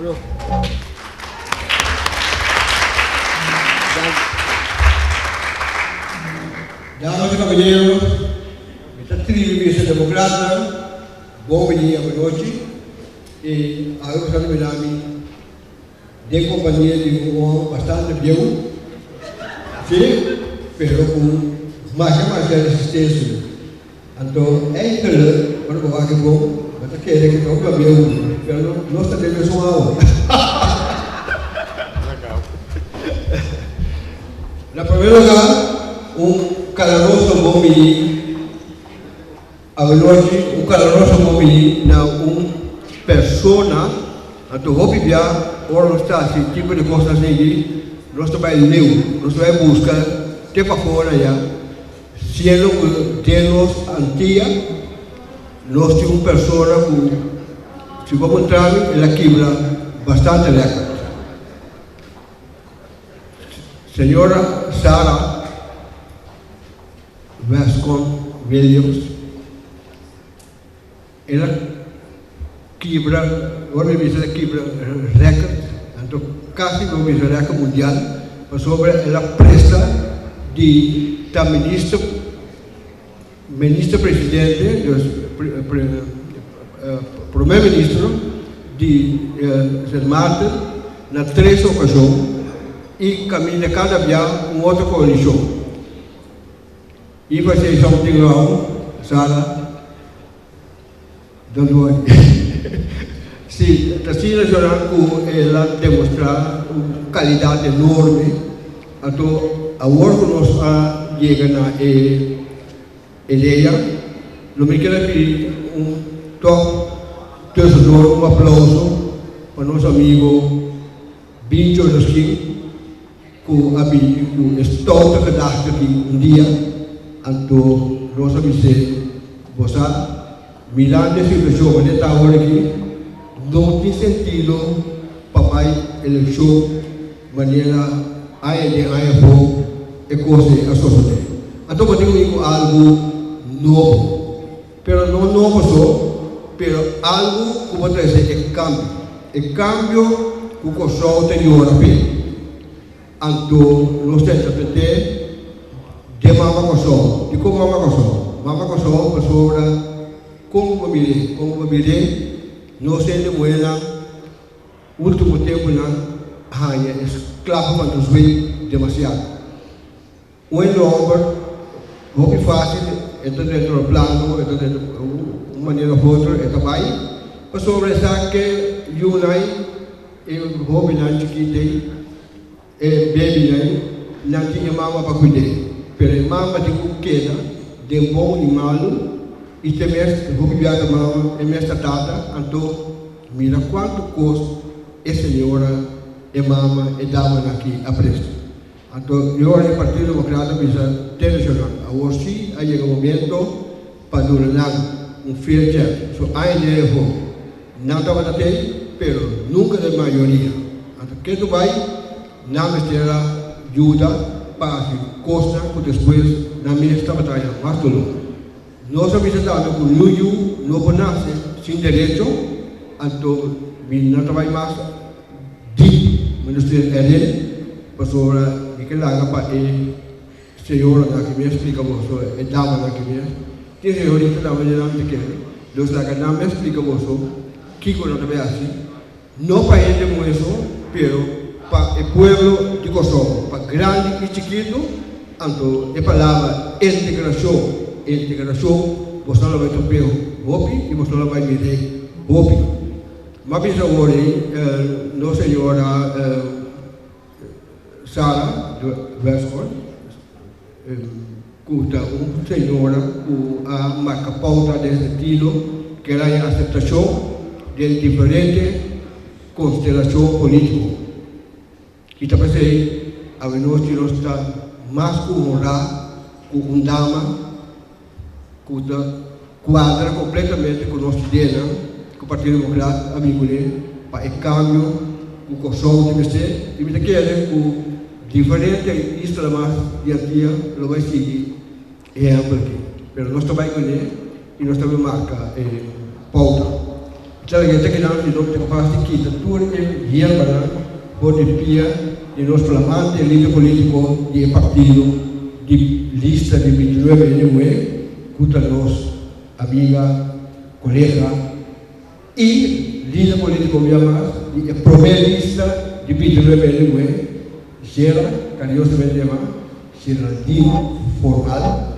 Aló. Damas y caballeros, mi ta tribi bisa democratnan bon bini anochi y awe bo ta mira mi den compania di un homber bastante bieu, si, pero cu masha masha resistencia. Anto eindelijk, ora bo wak e bon, bo ta kere ku ta hopi babia unu, pero no, nos ta bebe mesun awa. Na primer lugar, un kaloroso bon bini awenochi, un kaloroso bon bini na un persona, anto hopi bia ora nos ta hasi tipo di kosnan asina, nos ta bai leu, nos ta bai buska te pafó aya. Siendo ku den nos Antia nos tin un persona ku si bo puntra mi el a kibra bastante record. Señora Sarah Westcon Williams el a kibra, ora mi bisa el a kibra record anto kasi mi por bisa record mundial pasobra el a presta di ta minister minister presidente dus prome ministro di Sint Maarten na tres ocasion y caminda cada bia un otro coalicion. If I say something wrong, Sara, don't worry. Sí, ta asina Joran ku el a demostrá un kalidat enorme. Anto awor ku nos a yega na e idea, lo mi kere pidi un tòg tussendoor, un aplauso pa nos amigo Bincho Ruskin. Ku a bini ku e stoute gedachte aki un dia, anto nos a bis'é, Bo sa, mirando e situashon manera ta awor aki, no tin sentido pa bai elekshon manera aña den aña afó e kos ei a sosodé. Anto bo tin ku bin ku algu nobo, pero no nobo so, pero algu ku bo trese e kambio, e kambio ku Kòrsou ta yora p'e. Anto nos ta interpreté den Mama Kòrsou. Dikon Mama Kòrsou? Mama Kòrsou pasobra kon ku bo mir'é, kon ku bo mir'é, nos hende muhénan último tempunan a haña e sklapa van nos wei demasiado. Un hende hòmber hopi fásil e ta dentro di plano, e ta dentro un manera òf otro e ta bai pasobra e sa ke yunan e hóbennan chikit ei, e bebinan nan tin e mama pa kuid'é. Pero e mama tin ku keda den bon i malu i te mes hopi bia ta mama e mes ta tata anto mira kuantu kos e señora e mama e damanan aki a presta. Anto e ora e Partido Democrata bisa te nacional, awor si a yega momento pa duna nan un fair chance. So aña di efo nan tabata tei, pero nunca den mayoria. Anto ke tu bai nan mester a yuda pa haci cosnan cu despues nan mes tabata haña mas dolor. Nos a bisa tambe cu niun yu no por nace sin derecho, anto mi no ta bai mas. Di Minister Eden, pasobra mi ke laga pa e señoranan aki mes splika boso, e damanan aki mes. Tin señorita tambe den nan ta kere, dus laga nan mes splika boso kiko nan ta bay hasi, no pa hende muhe so, pero pa e pueblo di Kòrsou, pa grandi i chikitu. Anto e palabra integrashon, integrashon, boso lo bay top'é hopi i boso lo bay mir'é hopi. M'a bisa awor ei nos señora Sara Westcott ku ta un señora ku a marka pouta den sentido ku el haña aseptashon den diferente konstelashon polítiko. I ta p'esei awe nochi nos ta mas ku honrá ku un dama ku ta kuadra kompletamente ku nos ideanan ku Partido Demokrat a bin kuné pa e kambio ku Kòrsou tin mester i mi ta kere ku diferente isla mas di Antia lo bai sigui e ehèmpel aki. Pero nos ta bai kuné i nos ta bai marka e pouta. Djala ta keda si nos ta kapas di kita tur e hierbanan for di pia di nos flamante lider polítiko di e partido di lista di 29 hende muhé ku ta nos amiga, kolega i lider polítiko bia mas di e promé lista di 29 hende muhé, Gera, kariñosamente yamá Geraldine Formal.